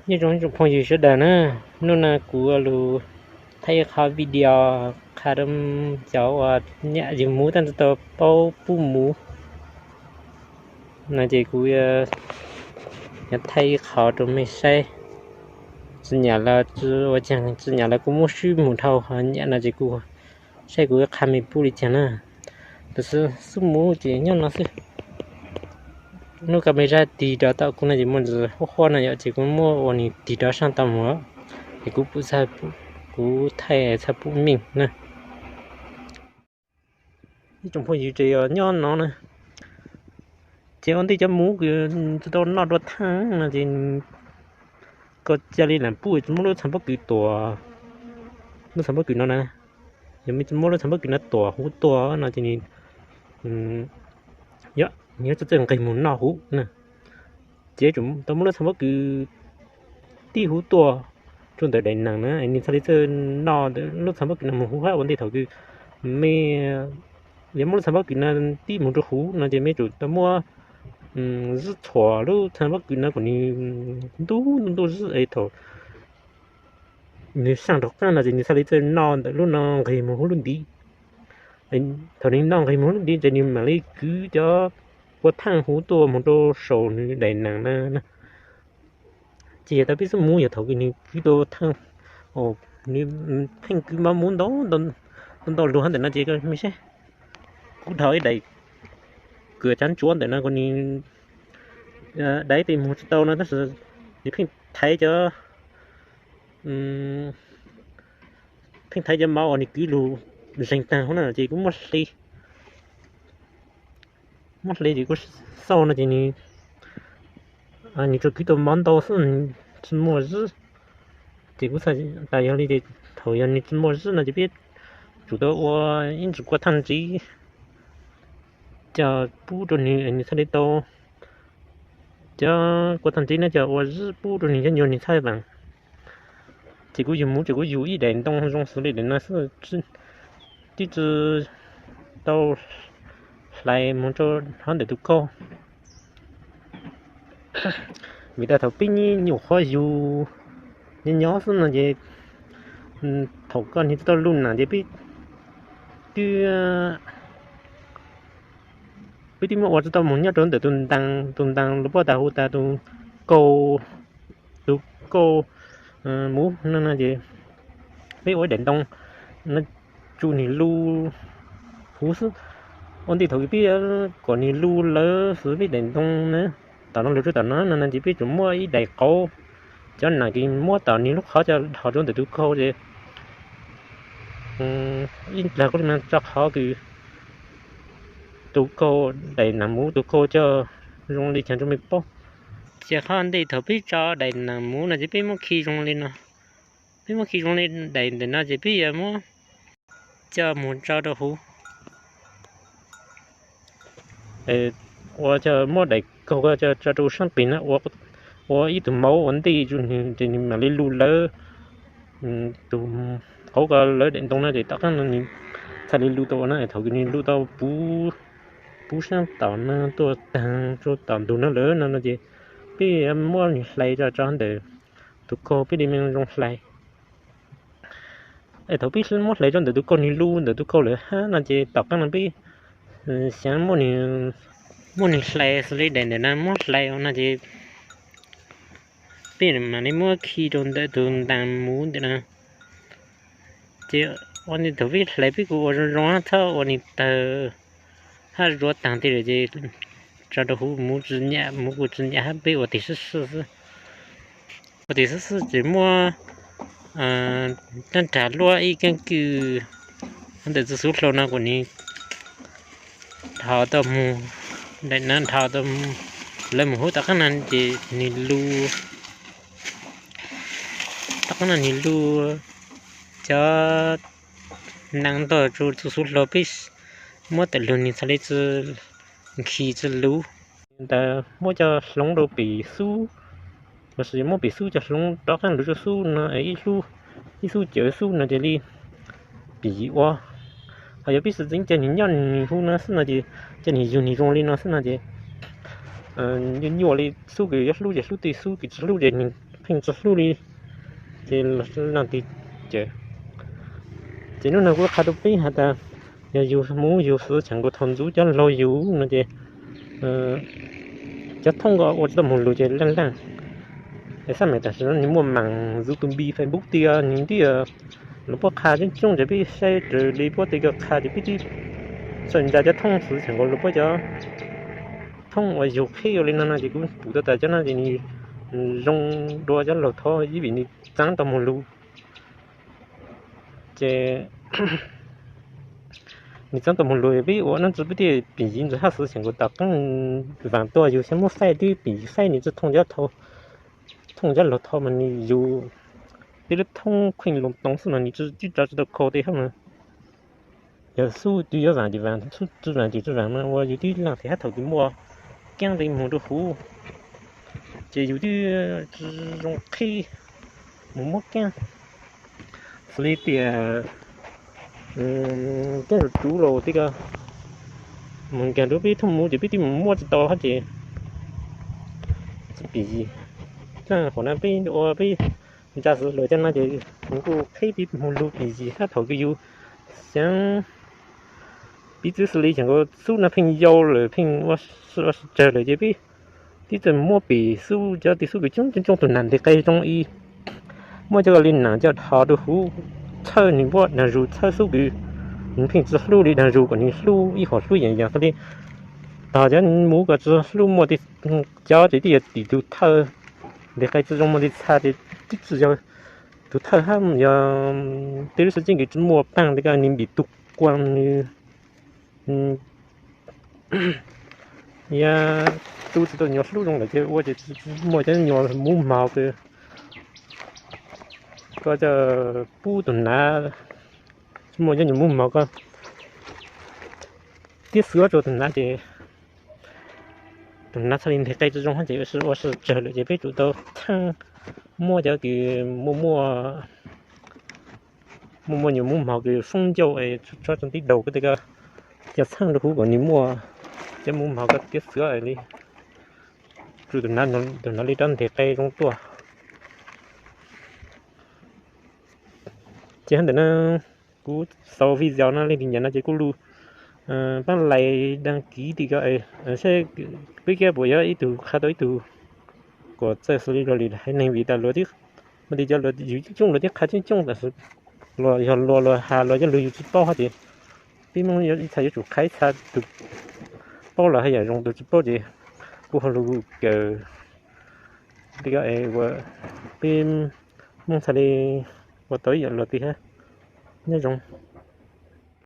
Nyob zoo ib tsoom phooj ywg sawv daws na, hnub no kuv lug thaij ib qho video qha rau cov uas nyiam yug muv tab sis tsis tau paub pub muv no ces kuv yuav thaij ib qho rau mej saib. Tsis nyiam los ua caag, tsis nyiam los kuj muab swb mus dhau, ho nyiam no ces kuv saib kuv yuav qha mej pub li caag na. Tab sis xub muv ces nyob no xwb. Lub camera tig rov tau kuv no ces muaj ntsis huab huab no yom, ces kuv muab ua nws tig rov saab tau mus, ces kuv pum txhaj, kuv thaij txhaj pum meej na. Ib tsoom phooj ywg, ces yog nyob no na, ces ua ntej cov muv kws tsis tau noj dua thaaj no ces koj ca le lam pub tsis muab lub txhais pob kws tuam, lub txhais pob kws no na, yog mej tsis muab lub txhais pob kws no tuam huv tuaj no ces nws yuav txawj txawj nqeg mus noj huv na. Ces tsuas tau muab lub txhais pob kws tib huv tuaj rau ntawm daim nees na, nws txhaj li txawj noj ntawm lub txhais pob kws no mus huv hab. Ua ntej thaum kws mej yuav muab lub txhais pob kws no tib mus rau huv no ces mej tsum tau muab zib txhuam lub txhais pob kws no kom nws ntub ntub ntub zib es thaum nws saaj rov qaab no ces nws txhaj li txawj noj ntawm lub no nqeg mus huv lub ntiv. Thaum nws noj nqeg mus huv lub ntiv ces nws mam li kwv cov kua thaaj huv tuaj mus rau saum nws daim nees na. Ces yog tau peb xub muv yog thaum kws nws kwv tau thaaj, nws pheej kwv mov muv ntau ntau lug hab ntawm no ces mej saib, kuv dhau ib daim kws tsav ntsuav ntawm no kom nws daiv pes mus tsis tau no tab sis nws pheej thaiv cov, pheej thaiv cov mov uas nws kwv lug zeeg taag huv na ces kuv muab hle, muab hle ces kuv xauj no ces nws tsuas kwv tau mov ntau xwb, tsis muaj zib. Ces kuv xav tas yog li ces thaum yog nws tsis muaj zib no ces peb tsum tau ua ib ntsis kua thaaj ntsev coj pub rau nws, nws txhaj li tau, cov kua thaaj ntsev na coj ua zib pub rau nws cov nyuag nws txhaj vaam. Ces kuv yug muv ces kuv yug ib daim ntoo zoo xws li daim no xwb, twb tsis tau hlais mus rau hov ntawm tus kaug. Vim tas thaum peb nyuam qhuav yug nyob nyob xwb no ces thaum koj niag tsis tau lug nam ces peb twb, peb twb muaj ua tsis tau mus nyob rau ntawm tus ntaas, tus ntaas lub pob tas hu tas tus kaug, tus kaug muv no no ces peb ua ib daim ntoo no tsuj nws lug huv xwb. Ua ntej thaum kws peb kom nws lug lawv xwb peb daim ntoo na, tom no lug rau tom no no ces peb tsum muab ib daim qauv, cov nam kws muab tom nws lub qhov coj dhos rau ntawm tus kaug ces ib plag kuj li no tso qhov kws tus kaug, daim nam muv tus kaug coj zoo li caag rau mej paub. Ces qhov ntej thaum peb tso daim nam muv no ces peb muab khi zoo li no, peb muab khi zoo li daim ntawm no ces peb yuav muab coj mus tso rau huv. Ua coj muab daim kaug ko coj tso rau saab pem na, ua ib tug mauv ua ntej rau nws ces nws mam li lug lawv tus qauv ko lawv daim ntoo no ces tom qaab no nws txhaj li lug tau na. Thaum kws nws lug tau puv saab tom no tuaj taag rau tom ntug no lawm no no ces peb muab nws hlais tso tso ntawm tus kaug peb li me zoo hlais. Es thaum peb muab hlais rau ntawm tus kaug, nws lug ntawm tus kaug lawm hab no ces tom qaab no peb xyaav muab nws hlais xws li daim ntawm no muab hlais no ces peb mam li muab khi rau ntawm tus ntaas muv ntawm no. Ces ua ntej thaum peb hlais peb kuj ua zoo zoo hab txhob ua nws tawg hab zuav taag tej lawm ces tso rau huv, muv tsis nyam, muv kuj tsis nyam hab peb ua tig xwb xwb xwb. Ua tig xwb xwb ces muab rab nrag luab ib keeb kwj ntawm txuj xuv hlau no kom nws dhos tau mus, daim no dhos tau lawv mus huv tom qaab no ces nws lug, tom qaab no nws lug cov nees ntog rau txuj xuv hlau peb muab tawm lug nws txhaj li tsi nkhi tsi luv. Ntawd muab cov hloov rau pem xub, los sis muab pem xub cov hloov rov qaab lug rau xub no, ib xub cawv xub no ces li pim ua. Ho yog peb xwm txeev coj nws nyob nws huv no xwb no ces, coj nws yug nws zoo li no xwb no ces nyuaj nyuaj li, xub kws yuav hlub ces hlub twj, xub kws tsis hlub ces nws pheej tsis hlub li, ces leej twg cawm. Ces hnub no kuv qha rau peb has tas, yog yus mus yus xwb tsheej nkaus thaum ntxub cov laug yus no ces cov thooj ko ua tsis tau mus lus ces leej leej. Es xab meem tam sim no nws muaj meem YouTube, Facebook tias nws ntiaj, lawv puab qha coob coob ces peb saib raws li puab tej ko qha ces peb twb txawj ntsa cov thooj xwb tsheej nkaus lawv puab cov thooj uas yus qhib ua li no no ces kuv pum tau tas cov no ces nws zoo dua cov laug thov ib vim nws txeeb tau mus lus. Ces nws txeeb tau mus lus peb ua no tsis peb thiaj pim yig ntxiv hab xwb tsheej nkaus tom qeeb vaam tuaj yus xyov muab faib twb pim faib nws tsis thooj cov, thooj cov laug thov mas nws yus tej lub thoob kheej loo too xwb mas nws tsis tso tsis tau kho tej hab mas. Yog xub twb yuav vaam ces vaam, xub tsis vaam ces tsis vaam mas ua yus twb leej thiaj hab thaum twg muaj keeb li mus rau huv ces yus twb tsis zoo qhib mus muab keeb. Xws li tias keeb zuj zus los tej ko mus nkag rau peb thooj mus ces peb twb mus muab tsis tau hab ces tsis pim yig. Leej qhov no peb ua peb ntsa xwb luag cov no ces nws kuj qhib peb mus lug pim yig hab thaum kws yus xyov piv txwv xws li tsheej nkaus xub no pheej yau lawm pheej ua si tsawg lawm ces peb tib txawm muab pim xub cov tej xub kws coob coob coob tus nas nqe zoo ib, muab cov ko li nas coj dhos rau huv, txhawb nws npuab daag zug, txhawb xub kws nws pheej tsis hlub li daag zug kom nws hlub ib qho hlub yeej yog xws li tog cov mus ko tsis hlub muaj tej cov ces twb yog tim tus thawj, nqe tsis zoo muaj tej txha ces twb tsis yog tus thawj hab yog tej lub sib ceeb kws tsis muaj paaj tej ko nws npim tug quas nws yog tu tsis tau nyuas hlub zoo lawm ces ua ces tsis muaj cov nyuas mus mog kws ko coj pub tus nav, tsis muaj cov nyuas mus mog ko tiab xuav rua tus nav ces tus nav txhaj li nqe tsis zoo hab ces ua si tsawg lawm ces peb tsum tau txheej muab cov kws muaj muaj muaj muaj nyuas mus mog kws foob ncauj es tso rua tib daug ko tej ko coj txheej rua huv kom nws muaj cov mus mog ko tiab xuav li, tsum tus nav li rov nqe zoo tuaj. Ces hab ntawm no kuv xaus video no li ntiaj no ces kuv lug paab like, đăng ký tej ko saib peb kab puas yog ib tug qha tau ib tug kom txawj xws li luag lwm haiv neeg vim tas luag muaj tej cov luag yug coob coob luag twb qha coob coob tas los yog luag luag has los cov lug yus tsis paub hab ces peb Moob ib txha yuav tsum qha ib txha tus paub los haj yam zoo, tus tsis paub ces kuv ho lug kawm tej ko es peb Moob txhaj li ua tau ib yam luag tej hab. Nyob zoo.